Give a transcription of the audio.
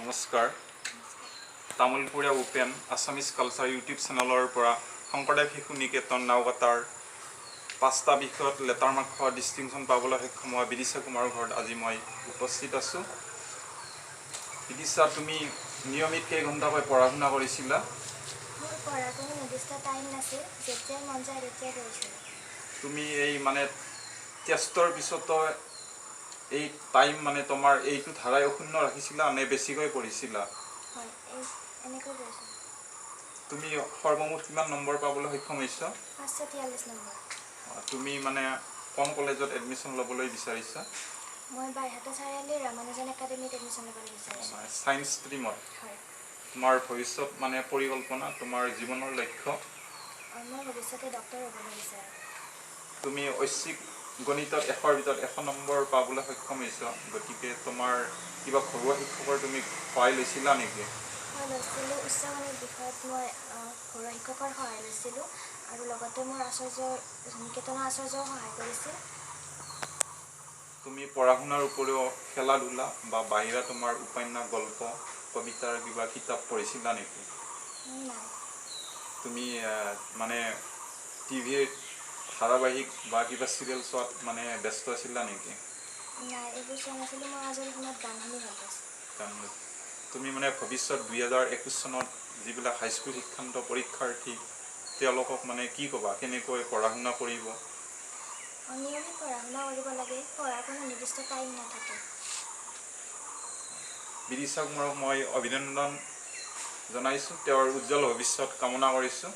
নমস্কাৰ। তামোলপুৰীয়া open Assamese culture YouTube চেনেলৰ পৰা শংকৰদেৱ শিশু নিকেতন নাওকাটাৰ পাঁচটা বিষয়ত লেটাৰ মাৰ্ক হোৱা, ডিষ্টিংশ্যন পাবলৈ সক্ষম হোৱা বিদিশা কুমাৰৰ ঘৰত আজি মই উপস্থিত আছোঁ। বিদিশা, তুমি নিয়মিত কেইঘণ্টাকৈ পঢ়া শুনা কৰিছিলা? মোৰ পঢ়াৰ কোনো নিৰ্দিষ্ট টাইম নাছিল। যেতিয়াই মন যায় তেতিয়াই পঢ়িছিলোঁ। তুমি এই মানে টেষ্টৰ পিছতো এই টাইম মানে তোমাৰ এইটো ধাৰাই অক্ষুণ্ণ ৰাখিছিলা নে বেছিকৈ পঢ়িছিলা? হয়, এই এনেকৈ পঢ়িছিলোঁ। তুমি সৰ্বমুঠ কিমান নম্বৰ পাবলৈ সক্ষম হৈছা? 543 নম্বৰ। তুমি মানে কোন কলেজত এডমিশ্যন ল'বলৈ বিচাৰিছা? মই বাইহাটা চাৰিআলিৰ ৰামানুজন একাডেমীত এডমিশ্যন ল'বলৈ বিচাৰিছোঁ। মানে ছায়েন্স ষ্ট্ৰীমত? হয়। তোমাৰ ভৱিষ্যত মানে পৰিকল্পনা, তোমাৰ জীৱনৰ লক্ষ্য? মই ভৱিষ্যতে ডক্টৰ হ'বলৈ বিচাৰোঁ। তুমি ঐচ্ছিক গণিতত 100ৰ ভিতৰত 100 নম্বৰ পাবলৈ সক্ষম হৈছা, গতিকে তোমাৰ কিবা ঘৰুৱা শিক্ষকৰ তুমি সহায় লৈছিলা নেকি? মই লৈছিলোঁ। উচ্চ গণিত বিষয়ত মই ঘৰুৱা শিক্ষকৰ সহায় লৈছিলোঁ আৰু লগতে মোৰ আচাৰ্য, নিকেতনৰ আচাৰ্যও সহায় কৰিছিল। তুমি পঢ়া শুনাৰ উপৰিও খেলা ধূলা বা বাহিৰা তোমাৰ উপন্যাস, গল্প, কবিতাৰ কিবা কিতাপ পঢ়িছিলা নেকি? নাই। তুমি মানে টিভিৰ ধাৰাবাহিক বা কিবা চিৰিয়েল চোৱাত মানে ব্যস্ত আছিলা নেকি? নাই, এইবোৰ চোৱা নাছিলোঁ। মই আজৰি সময়ত গান শুনি ভাল পাইছিলোঁ। কাৰণ তুমি মানে ভৱিষ্যত 2021 চনত যিবিলাক হাইস্কুল শিক্ষান্ত পৰীক্ষাৰ্থী, তেওঁলোকক মানে কি ক'বা, কেনেকৈ পঢ়া শুনা কৰিব? নিয়মিত পঢ়া শুনা কৰিব লাগে। পঢ়াৰ কোনো নিৰ্দিষ্ট টাইম নাথাকে। বিদিশা কুমাৰক মই অভিনন্দন জনাইছোঁ, তেওঁৰ উজ্জ্বল ভৱিষ্যত কামনা কৰিছোঁ।